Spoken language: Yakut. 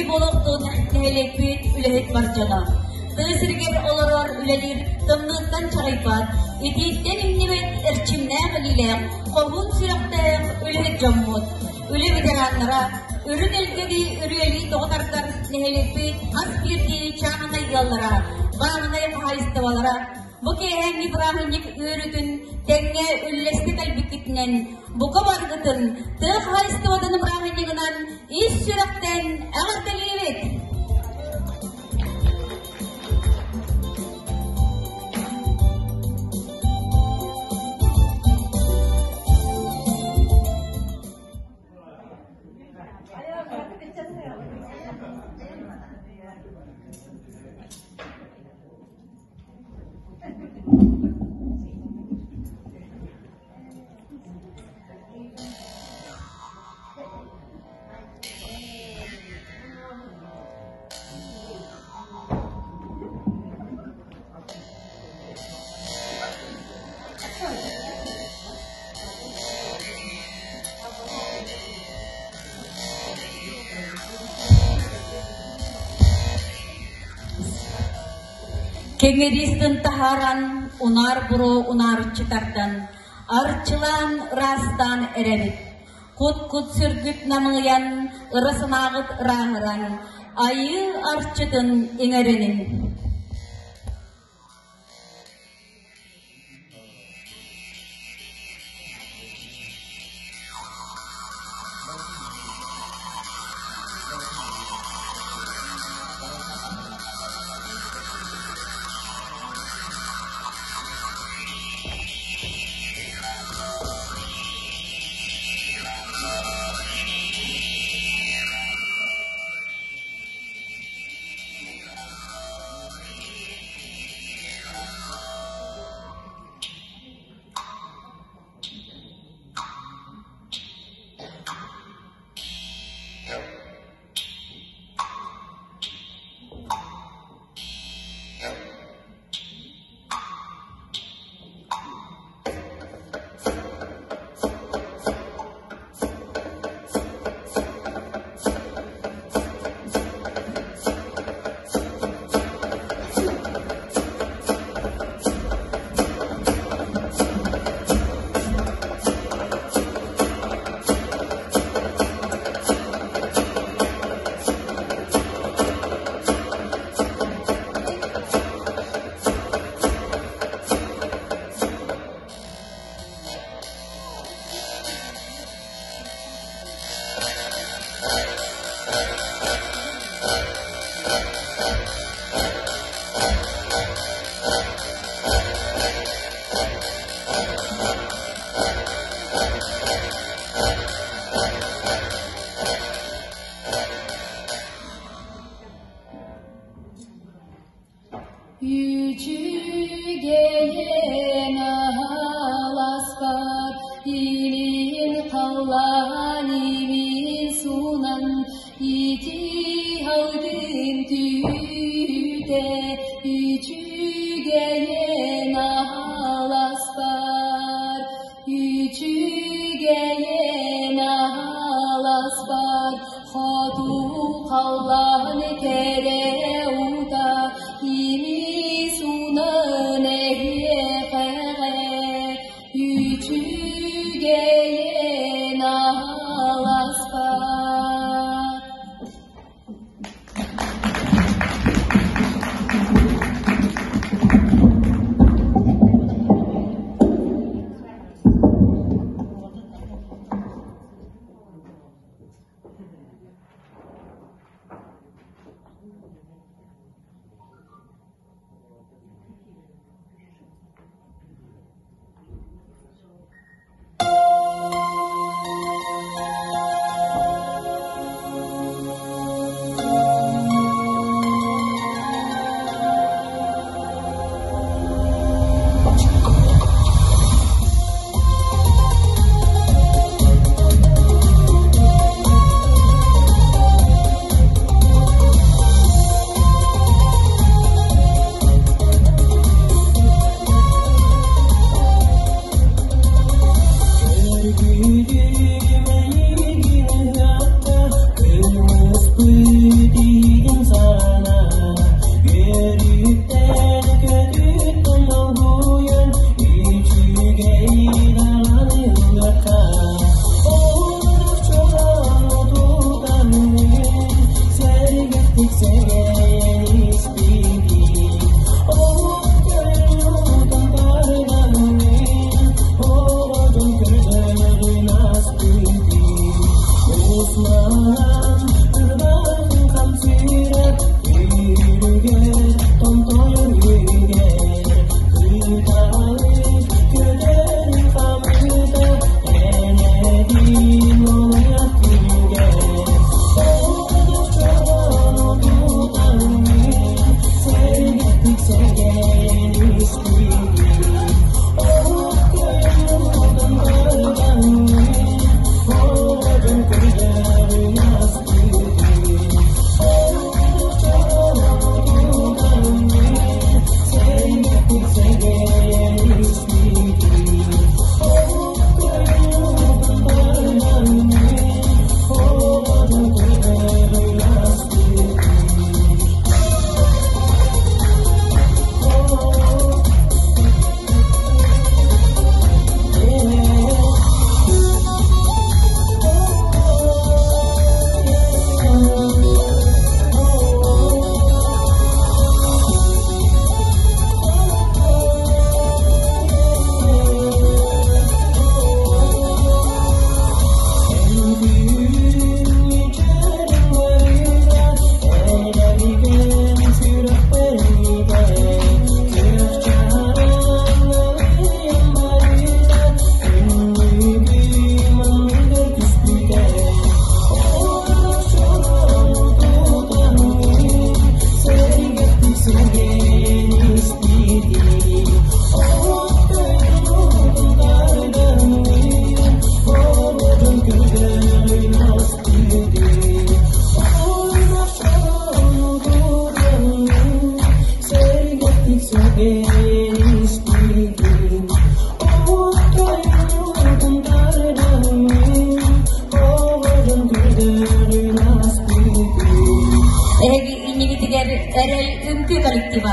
Үчүгэй буолуохтун нэһилиэкпит үлэһит бар дьоно. Тыа сиригэр олорор үлэлиир тымныыттан чаҕыйбат, итииттэн иҥнибэт эрчимнээх илиилээх, хоһуун сүрэхтээх үлэһит дьоммут. Үлэ ветераннара, үрүҥ илгэни үрүөлүү тоҕо тардар нэһилиэкпит хас биирдии чааһынай ыаллара, бааһынай хаһаайыстыбалара бу киэһээҥҥи бырааһынньык үөрүүтүн тэҥҥэ үллэстэ кэлбиккитинэн бука баргытын тыа хаһаайыстыбатын бырааһынньыгынан ис сүрэхтэн эҕэрдэлиибит! Кэҥэриистэн таһааран, унаар буруо унаарыччы тардан, арчылаан, ыраастаан эрэбит. Кут-кут сүргүт намылыйан, ыра санааҕыт ырааһыран, айыы арчытын иҥэринин. Үчүгэйин аһаласпат, илин халлаан имин суунан, ити алдын түүтэ үчүгэйин аһаласпат, үчүгэйин аһаласпат, хоту халлаан кэрэ уута имин суунан эһиэхэҕэ үчүгэйин аһаласпат. Эһиги иннигитигэр Эрэл үҥкүү коллектива.